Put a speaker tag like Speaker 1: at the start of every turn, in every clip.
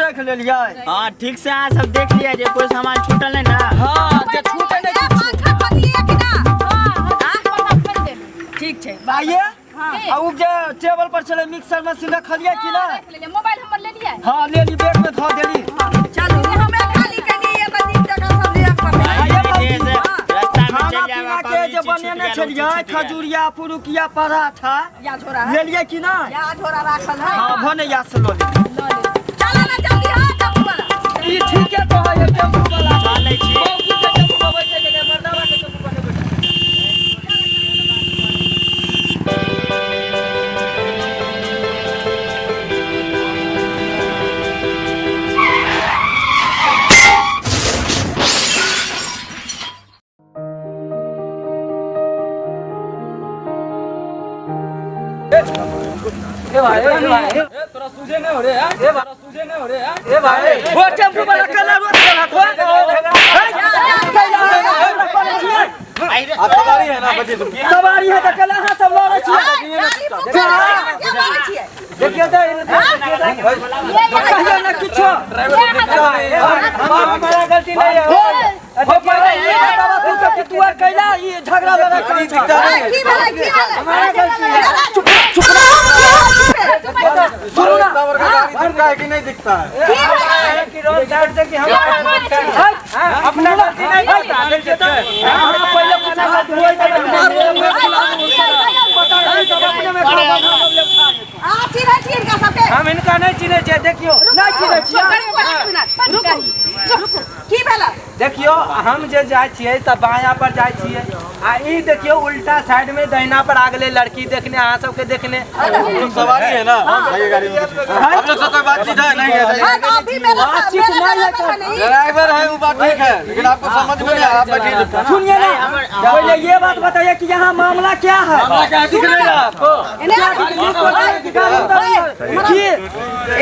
Speaker 1: देख लेलियै।
Speaker 2: हाँ, ठीक से अहाँ सब देख लिया जे कोई सामान छूटल नहीं ना।
Speaker 1: हाँ, जे छूटे नहीं किछु।
Speaker 3: पंखा खोलिए कि ना?
Speaker 4: हाँ, पंखा खोल दे।
Speaker 3: ठीक छै।
Speaker 1: आइए, आ उ जे टेबल पर छलै मिक्सर मशीन रखलियै कि ना?
Speaker 4: रख लेलियै। मोबाइल हमर लेलियै?
Speaker 1: हाँ, लेली, बैग में धऽ देली।
Speaker 3: चलू, हमे खाली कनी एगो नीक जगह सब लिअ पड़तै।
Speaker 1: आइए
Speaker 2: जे से रास्ता में
Speaker 1: खाना
Speaker 2: चलि जाएब,
Speaker 1: पीना
Speaker 2: आ
Speaker 1: के
Speaker 2: कभी
Speaker 1: जे
Speaker 2: ई चीज छूट
Speaker 1: बनेने
Speaker 2: गेल, ओ चीज
Speaker 1: छलियै,
Speaker 2: छूट गेल।
Speaker 1: खजूरिया, पुरुकिया, पराठा
Speaker 3: या झोरा है।
Speaker 1: लेलियै कि ना?
Speaker 3: या झोरा राखल है।
Speaker 1: हाँ, भने या से लऽ लेली।
Speaker 4: लऽ लेब।
Speaker 3: चला ना जल्दी, हाँ टेम्पू वाला।
Speaker 1: ई ठीके कहै है टेम्पू वाला।
Speaker 2: चलै छी।
Speaker 1: मौगी के टेम्पू पर बैठे के नहि, मर्दावा के टेम्पू पर नहि बैठे।
Speaker 5: ए भाई, ए भाई, ए तोरा सूझे नहीं हो रे? ए भाई, सूझे नहीं हो रे? ए भाई,
Speaker 1: ओ टेम्पू वाला कला रोक देलक हो।
Speaker 6: आप सवारी है ना, 25 रुपये
Speaker 1: सवारी है तऽ कला अहाँ सब लड़ै छियै।
Speaker 3: गाड़ी फूक
Speaker 5: देखियो तो,
Speaker 1: कहियो ना किछो।
Speaker 5: हमारा गलती नहीं है।
Speaker 1: हो पहिले ई बताबा तू सब कि तू आर कैला ई झगड़ा लड़ाई करै छ?
Speaker 3: की भेलै, की भेलै?
Speaker 5: हमारा गलती है।
Speaker 1: चुप चुप, सुनू ना।
Speaker 6: इतना बड़का गाड़ी दिखता है कि नहीं दिखता है?
Speaker 5: कि रोड साइड से कि हम अपना गलती नहीं करता। देखियो तो,
Speaker 1: हमरा पहिले पूछा तू होई तऽ पता नहीं सब अपने में खाना।
Speaker 3: आ चिन्है छी हिनका सबके?
Speaker 5: हम इनका नहीं चिन्है छियै, देखियो।
Speaker 1: नहीं चिन्है छियै?
Speaker 3: रुकू रुकू, की भेलै?
Speaker 5: देखियो, हम जे जाइ छियै तऽ बायां पर जाइ छियै आ ई देखियो उल्टा साइड में दहिना पर आ गेलै लड़की देखने, अहाँ सबके देखने।
Speaker 6: हम सवारी है ना, जाइए गाड़ी में बैठिए। हम लोग से कोई बातचीत है नहीं है, जाइए।
Speaker 3: हाँ, तो अभी मेरा
Speaker 1: बातचीत
Speaker 3: मेरा
Speaker 1: नहीं है
Speaker 3: ड्राइवर है नहीं।
Speaker 6: ड्राइवर है वो बात ठीक है, लेकिन आपको समझ में नहीं आया, आप बैठिए चुपचाप।
Speaker 1: सुनिए ना, पहले ये बात बताइए कि यहाँ मामला क्या है?
Speaker 5: क्या दिख रहा है आपको?
Speaker 3: एने
Speaker 1: की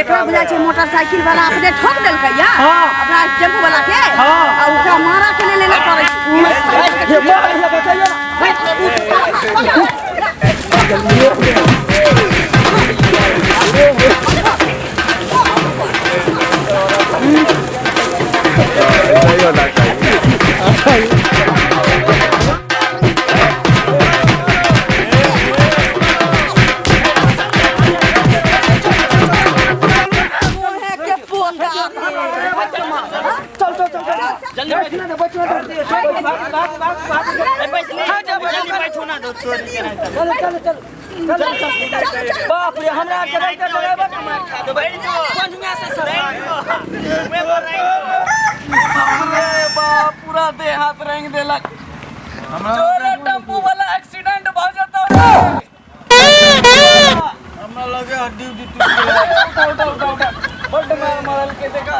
Speaker 3: एकरा बुझाइ छै मोटरसाइकिल वाला अपने ठोक देलकै या अपना टेम्पू वाला के आ ओकरा मारा के लेल एना करै छै।
Speaker 1: ये मार है, बताइए ना।
Speaker 3: के पोता।
Speaker 1: चल चल चल चल,
Speaker 2: जल्दी
Speaker 1: बैठना दे, बैठना दे।
Speaker 2: जल्दी बैठू ना, दो तोड़ के रहता।
Speaker 1: चल चल चल चल चल। बाप रे, हमरा के रहते ड्राइवर के मार खा दे।
Speaker 2: बैठ जो।
Speaker 1: बढ़िया से सर।
Speaker 5: अरे बाप, पूरा देह हाथ रंग देलक। जोरे टेम्पू वाला एक्सीडेंट भ जेतौ रे।
Speaker 6: हमरा लगे हड्डी उड्डी टूट गेलै।
Speaker 5: उठा उठा उठा उठा, बड्ड मार मारल के। देखा,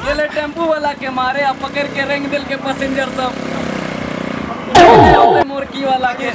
Speaker 5: गेले टेम्पू वाला के मारे आ पकड़ के रंग दिल के पैसेंजर सब मुर्की वाला के।